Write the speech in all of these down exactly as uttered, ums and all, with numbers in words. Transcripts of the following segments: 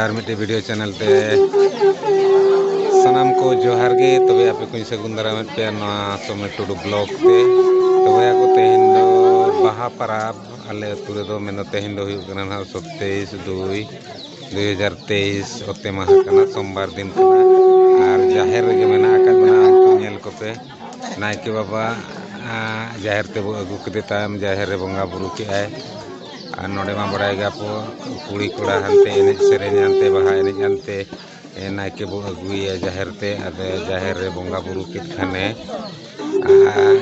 ᱟᱨ ᱢᱤᱫᱴᱮᱡ video channel ᱛᱮ ᱥᱟᱱᱟᱢ ᱠᱚ ᱡᱚᱦᱟᱨ ᱜᱮ᱾ ᱛᱚᱵᱮ ᱟᱯᱮ ᱠᱚᱧ ᱥᱟᱹᱜᱩᱱ ᱫᱟᱨᱟᱢᱮᱫ ᱯᱮᱭᱟ ᱱᱚᱣᱟ ᱥᱚᱢᱤᱨ ᱴᱩᱰᱩ ᱵᱞᱚᱜ ᱛᱮ᱾ ᱛᱚᱵᱮ ᱟᱠᱚ ᱛᱮᱦᱮᱧ ᱫᱚ ᱵᱟᱦᱟ ᱯᱟᱨᱟᱵᱽ ᱟᱞᱮ ᱟᱹᱛᱩ ᱨᱮᱫᱚ, ᱢᱮᱱᱫᱚ ᱛᱮᱦᱮᱧ ᱫᱚ ᱦᱩᱭᱩᱜ ᱠᱟᱱᱟ ᱱᱟᱦᱟᱜ ᱥᱟᱛᱟᱭᱤᱥ ᱫᱩᱭ ᱫᱩᱭ ᱦᱟᱡᱟᱨ ᱛᱮᱭᱤᱥ ᱚᱛᱮ ᱢᱟᱦᱟ ᱠᱟᱱᱟ, ᱥᱳᱢᱵᱟᱨ ᱫᱤᱱ ᱠᱟᱱᱟ᱾ ᱟᱨ ᱡᱟᱦᱮᱨ ᱨᱮᱜᱮ ᱢᱮᱱᱟᱜ ᱟᱠᱟᱫ ᱵᱚᱱᱟ, ᱩᱱᱠᱩ ᱧᱮᱞ ᱠᱚᱯᱮ᱾ ᱱᱟᱭᱠᱮ ᱵᱟᱵᱟ ᱟᱸ, ᱡᱟᱦᱮᱨ ᱛᱮᱵᱚ ᱟᱹᱜᱩ ᱠᱮᱫᱮ ᱛᱟᱭᱚᱢ ᱡᱟᱦᱮᱨ ᱨᱮ ᱵᱚᱸᱜᱟ ᱵᱩᱨᱩ ᱠᱮᱜᱼᱟᱭ᱾ ᱟᱨ ᱱᱚᱰᱮ ᱢᱟ ᱵᱟᱲᱟᱭ ᱜᱮᱭᱟ ᱯᱮ, ᱠᱩᱲᱤ ᱠᱚᱲᱟ ᱦᱟᱱᱛᱮ ᱮᱱᱮᱡ ᱥᱮᱨᱮᱧ ᱦᱟᱱᱛᱮ ᱵᱟᱦᱟ ᱮᱱᱮᱡ ᱦᱟᱱᱛᱮ ᱮ, ᱱᱟᱭᱠᱮ ᱵᱚ ᱟᱹᱜᱩᱭᱮᱭᱟ ᱡᱟᱦᱮᱨ ᱛᱮ᱾ ᱟᱫᱚ ᱡᱟᱦᱮᱨ ᱨᱮ ᱵᱚᱸᱜᱟ ᱵᱩᱨᱩ ᱠᱮᱫ ᱠᱷᱟᱱᱮ, ᱟᱨ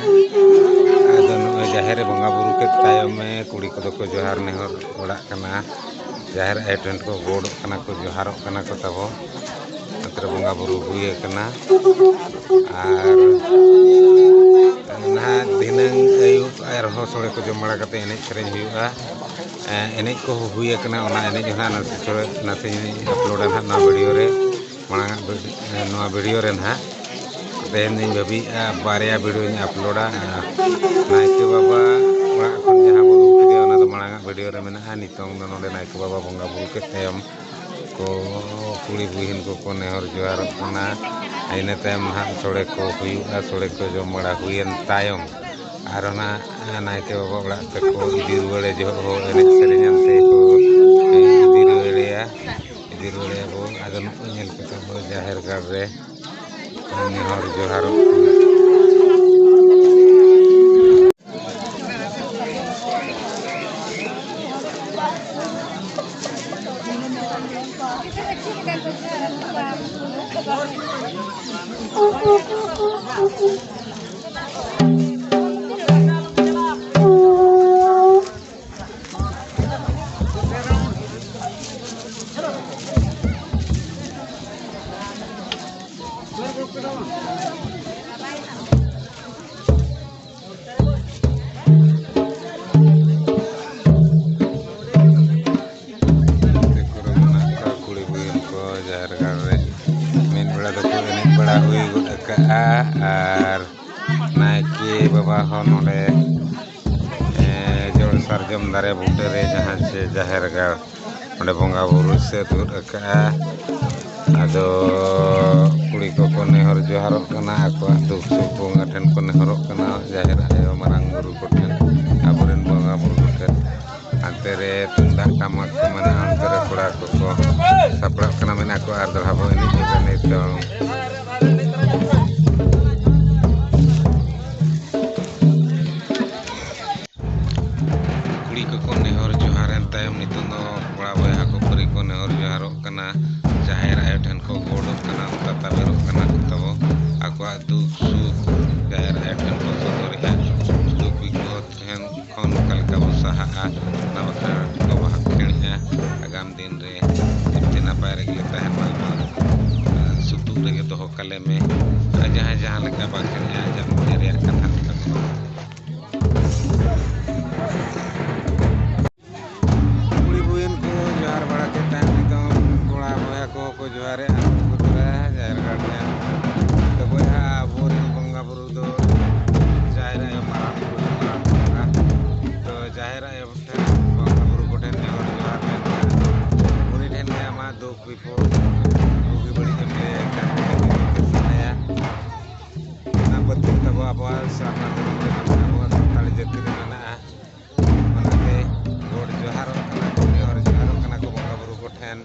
ᱟᱫᱚ ᱱᱚᱜᱼᱚᱭ ᱡᱟᱦᱮᱨ ᱨᱮ ᱵᱚᱸᱜᱟ ᱵᱩᱨᱩ ᱠᱮᱫ ᱛᱟᱭᱚᱢᱮ ᱠᱩᱲᱤ ᱠᱚᱫᱚ ᱠᱚ ᱡᱚᱦᱟᱨ ᱱᱮᱦᱚᱨ ᱵᱟᱲᱟᱜ ᱠᱟᱱᱟ, ᱡᱟᱦᱮᱨ ᱟᱭᱳ ᱴᱷᱮᱱ ᱠᱚ ᱜᱚᱰᱚᱜ ᱠᱟᱱᱟ, ᱠᱚ ᱡᱚᱦᱟᱨᱚᱜ ᱠᱟᱱᱟ ᱠᱚ ᱛᱟᱵᱚ᱾ ᱱᱚᱛᱮ ᱨᱮ ᱵᱚᱸᱜᱟ ᱵᱩᱨᱩ ᱦᱩᱭ ᱟᱠᱟᱱᱟ᱾ ᱟᱨ ᱱᱟᱦᱟᱜ ᱫᱷᱤᱱᱟᱹᱝ ᱟᱹᱭᱩᱵ ᱟᱨᱦᱚᱸ ᱥᱚᱲᱮ ᱠᱚ ᱡᱚᱢ ᱵᱟᱲᱟ ᱠᱟᱛᱮ ᱮᱱᱮᱡ ᱥᱮᱨᱮᱧ ᱦᱩᱭᱩᱜᱼᱟ᱾ ᱮ, ᱮᱱᱮᱡ ᱠᱚ ᱦᱩᱭ ᱟᱠᱟᱱᱟ, ᱚᱱᱟ ᱮᱱᱮᱡ ᱦᱚᱸ ᱱᱟᱦᱟᱜ ᱱᱟᱥᱮ ᱛᱷᱚᱲᱟ, ᱱᱟᱥᱮᱧ ᱟᱯᱞᱳᱰᱟ ᱱᱟᱦᱟᱜ ᱱᱚᱣᱟ ᱵᱷᱤᱰᱤᱭᱳ ᱨᱮ, ᱢᱟᱲᱟᱝ ᱟᱜ ᱵᱷᱤᱰᱤ-, ᱮ, ᱱᱚᱣᱟ ᱵᱷᱤᱰᱤᱭᱳ ᱨᱮ ᱱᱟᱦᱟᱜ᱾ ᱛᱮᱦᱮᱧ ᱫᱚᱧ ᱵᱷᱟᱹᱵᱤᱭᱮᱫᱼᱟ ᱵᱟᱨᱭᱟ ᱵᱷᱤᱰᱤᱭᱳᱧ ᱟᱯᱞᱳᱰᱟ᱾ ᱱᱟᱭᱠᱮ ᱵᱟᱵᱟ ᱚᱲᱟᱜ ᱠᱷᱚᱱ ᱡᱟᱦᱟᱸ ᱵᱚᱱ ᱩᱰᱩᱠ ᱠᱮᱫᱮᱭᱟ, ᱚᱱᱟ ᱫᱚ ᱢᱟᱲᱟᱝ ᱟᱜ ᱵᱷᱤᱰᱤᱭᱳ ᱨᱮ ᱢᱮᱱᱟᱜᱼᱟ᱾ ᱱᱤᱛᱚᱝ ᱫᱚ ᱱᱚᱰᱮ ᱱᱟᱭᱠᱮ ᱵᱟᱵᱟ ᱵᱚᱸᱜᱟ ᱵᱩᱨᱩ ᱠᱮᱫ ᱛᱟᱭᱚᱢ ᱠᱚ ᱠᱩᱲᱤ ᱵᱩᱦᱤᱱ ᱠᱚᱠᱚ ᱱᱮᱦᱚᱨ ᱡᱚᱦᱟᱨᱚᱜ ᱠᱟᱱᱟ᱾ ᱤᱱᱟᱹ ᱛᱟᱭᱚᱢ ᱱᱟᱦᱟᱜ ᱥᱚᱲᱮ ᱠᱚ ᱦᱩᱭᱩᱜᱼᱟ᱾ ᱥᱚᱲᱮ ᱠᱚ ᱡᱚᱢ ᱵᱟᱲᱟ ᱦᱩᱭᱮᱱ ᱛᱟᱭᱚᱢ ᱟᱨ ᱚᱱᱟ ᱱᱟᱭᱠᱮ ᱵᱟᱵᱟ ᱚᱲᱟᱜ ᱛᱮᱠᱚ ᱤᱫᱤ ᱨᱩᱣᱟᱹᱲᱮ ᱡᱚᱦᱚᱜ ᱦᱚᱸ ᱮᱱᱮᱡ ᱥᱮᱨᱮᱧ ᱟᱱᱛᱮ ᱠᱚ ᱤᱫᱤ ᱨᱩᱣᱟᱹᱲᱮᱭᱟ᱾ ᱤᱫᱤ ᱨᱩᱣᱟᱹᱲᱮᱭᱟ ᱵᱚ᱾ ᱟᱫᱚ ᱱᱚᱜᱼᱚᱭ ᱧᱮᱞ ᱯᱮ ᱛᱟᱵᱚ ᱡᱟᱦᱮᱨ ᱜᱟᱲ ᱨᱮ ᱱᱮᱦᱚᱨ ᱡᱚᱦᱟᱨᱚᱜ ᱠᱟᱱᱟ᱾ ᱜᱟᱛᱮ ᱠᱚᱨᱮ ᱢᱮᱱᱟᱜ ᱠᱚᱣᱟ ᱠᱩᱲᱤ ᱵᱩᱦᱤᱱ ᱠᱚ ᱡᱟᱦᱮᱨ ᱜᱟᱲ ᱨᱮ᱾ ᱢᱤᱫ ᱵᱮᱲᱟ ᱫᱚᱠᱚ ᱮᱱᱮᱡ ᱵᱟᱲᱟ ᱦᱩᱭ ᱜᱚᱫ ᱟᱠᱟᱜᱼᱟ᱾ ᱟᱨ ᱱᱟᱭᱠᱮ ᱵᱟᱵᱟ ᱦᱚᱸ ᱱᱚᱰᱮ, ᱮ, ᱡᱚᱲ ᱥᱟᱨᱡᱚᱢ ᱫᱟᱨᱮ ᱵᱩᱴᱟᱹ ᱨᱮ ᱡᱟᱦᱟᱸ ᱪᱮ ᱡᱟᱦᱮᱨ ᱜᱟᱲ ᱚᱸᱰᱮ ᱵᱚᱸᱜᱟ ᱵᱩᱨᱩ ᱥᱟᱹᱛ ᱜᱚᱫ ᱟᱠᱟᱜᱼᱟ᱾ ᱟᱫᱚ ᱠᱩᱲᱤ ᱠᱚᱠᱚ ᱱᱮᱦᱚᱨ ᱡᱚᱦᱟᱨᱚᱜ ᱠᱟᱱᱟ, ᱟᱠᱚᱣᱟᱜ ᱫᱩᱠ ᱥᱩᱠ ᱵᱚᱸᱜᱟ ᱴᱷᱮᱱ ᱠᱚ ᱱᱮᱦᱚᱨᱚᱜ ᱠᱟᱱᱟ, ᱡᱟᱦᱮᱨ ᱟᱭᱳ ᱢᱟᱨᱟᱝ ᱵᱩᱨᱩ ᱠᱚᱴᱷᱮᱱ, ᱟᱵᱚᱨᱮᱱ ᱵᱚᱸᱜᱟ ᱵᱩᱨᱩ ᱠᱚᱴᱷᱮᱱ᱾ ᱦᱟᱱᱛᱮ ᱨᱮ ᱛᱩᱢᱫᱟᱜ ᱴᱟᱢᱟᱠ ᱠᱚ ᱢᱮᱱᱟᱜᱼᱟ, ᱚᱱᱛᱮ ᱨᱮ ᱠᱚᱲᱟ ᱠᱚᱠᱚ ᱥᱟᱯᱲᱟᱜ ᱠᱟᱱᱟ, ᱢᱮᱱᱟᱜ ᱠᱚᱣᱟ, ᱟᱨ ᱫᱚᱲᱦᱟ ᱵᱚ ᱮᱱᱮᱡ ᱧᱚᱜᱟ ᱱᱤᱛᱚᱝ᱾ ᱠᱩᱲᱤ ᱠᱚᱠᱚ ᱱᱮᱦᱚᱨ ᱡᱚᱦᱟᱨᱮᱱ ᱛᱟᱭᱚᱢ, ᱱᱤᱛᱚᱝ ᱫᱚ ᱠᱚᱲᱟ ᱵᱚᱭᱦᱟ ᱠᱚ ᱯᱟᱹᱨᱤ ᱠᱚ ᱱᱮᱦᱚᱨ ᱡᱚᱦᱟᱨᱚᱜ ᱠᱟᱱᱟ, ᱡᱟᱦᱮᱨ ᱟᱭᱳ ᱴᱷᱮᱱ ᱠᱚ ᱜᱚᱰᱚᱜ ᱠᱟᱱᱟ, ᱚᱱᱠᱟ ᱛᱟᱵᱮᱨᱚᱜ ᱠᱟᱱᱟ ᱠᱚ ᱛᱟᱵᱚ᱾ ᱟᱠᱚᱣᱟᱜ ᱫᱩᱠ ᱥᱩᱠ ᱡᱟᱦᱮᱨ ᱟᱭᱳ ᱴᱷᱮᱱ ᱠᱚ ᱥᱚᱫᱚᱨᱮᱜᱼᱟ, ᱫᱩᱠ ᱵᱤᱯᱚᱫ ᱴᱷᱮᱱ ᱠᱷᱚᱱ ᱚᱠᱟ ᱞᱮᱠᱟ ᱵᱚ ᱥᱟᱦᱟᱜᱼᱟ, ᱚᱱᱟ ᱵᱟᱠᱷᱨᱟ ᱠᱚ ᱵᱟᱦᱟ ᱠᱷᱮᱲᱮᱜᱼᱟ᱾ ᱟᱜᱟᱢ ᱫᱤᱱ ᱨᱮ ᱱᱟᱭᱛᱮ ᱱᱟᱯᱟᱭ ᱨᱮᱜᱮ ᱞᱮ ᱛᱟᱦᱮᱱ ᱢᱟ, ᱟᱢᱟᱜ ᱥᱩᱛᱩᱜ ᱨᱮᱜᱮ ᱫᱚᱦᱚ ᱠᱟᱞᱮ ᱢᱮ᱾ ᱟᱨ ᱡᱟᱦᱟᱸᱭ ᱡᱟᱦᱟᱸ ᱞᱮᱠᱟ ᱵᱟᱠᱷᱮᱲᱮᱜᱼᱟ, ᱟᱡᱟᱜ ᱢᱚᱱᱮ ᱨᱮᱭᱟᱜ ᱠᱟᱛᱷᱟ ᱞᱮᱠᱟ ᱠᱚ ᱠᱩᱲᱤ ᱵᱩᱭᱟᱹᱱ ᱠᱚ ᱡᱚᱦᱟᱨ ᱵᱟᱲᱟ ᱠᱮᱫ ᱛᱟᱭᱚᱢ, ᱱᱤᱛᱚᱝ ᱠᱚᱲᱟ ᱵᱚᱭᱦᱟ ᱠᱚᱦᱚᱸ ᱠᱚ ᱡᱚᱦᱟᱨᱮᱜᱼᱟ, ᱩᱱᱠᱩ ᱠᱚ ᱛᱚᱨᱟᱭᱟ ᱡᱟᱦᱮᱨ ᱜᱟᱲ ᱨᱮ᱾ ᱛᱚ ᱵᱚᱭᱦᱟ, ᱟᱵᱚᱨᱮᱱ ᱵᱚᱸᱜᱟ ᱵᱩᱨᱩ ᱫᱚ ᱡᱟᱦᱮᱨ ᱟᱭᱳ ᱢᱟᱨᱟᱝ ᱵᱩᱨᱩ ᱢᱟᱨᱟᱝ ᱵᱚᱸᱜᱟ᱾ ᱛᱚ ᱡᱟᱦᱮᱨ ᱟᱭᱳ ᱴᱷᱮᱱ, ᱵᱚᱸᱜᱟ ᱵᱩᱨᱩ ᱠᱚᱴᱷᱮᱱ ᱱᱮᱦᱚᱨ ᱡᱚᱦᱟᱨ ᱞᱮᱱᱠᱷᱟᱱ, ᱩᱱᱤ ᱴᱷᱮᱱ ᱜᱮ ᱟᱢᱟᱜ ᱫᱩᱠ ᱵᱤᱯᱚᱫ, ᱵᱩᱜᱤ ᱵᱟᱹᱲᱤᱡ ᱮᱢ ᱞᱟᱹᱭ ᱟᱭ ᱠᱷᱟᱱ, ᱩᱱᱤ ᱴᱷᱮᱱ ᱜᱮ ᱥᱟᱦᱟᱭᱟ᱾ ᱚᱱᱟ ᱯᱟᱹᱛᱭᱟᱹᱣ ᱛᱟᱵᱚ ᱟᱵᱚᱣᱟᱜ ᱥᱟᱨᱱᱟ ᱫᱷᱚᱨᱚᱢ ᱨᱮ ᱢᱮᱱᱟᱜᱼᱟ, ᱟᱵᱚᱣᱟᱜ ᱥᱟᱱᱛᱟᱲᱤ ᱡᱟᱹᱛᱤ ᱨᱮ ᱢᱮᱱᱟᱜᱼᱟ᱾ ᱚᱱᱟᱛᱮ ᱜᱚᱰ ᱡᱚᱦᱟᱨᱚᱜ ᱠᱟᱱᱟ ᱠᱚ, ᱱᱮᱦᱚᱨ ᱡᱚᱦᱟᱨᱚᱜ ᱠᱟᱱᱟ ᱠᱚ ᱵᱚᱸᱜᱟ ᱵᱩᱨᱩ ᱠᱚᱴᱷᱮᱱ᱾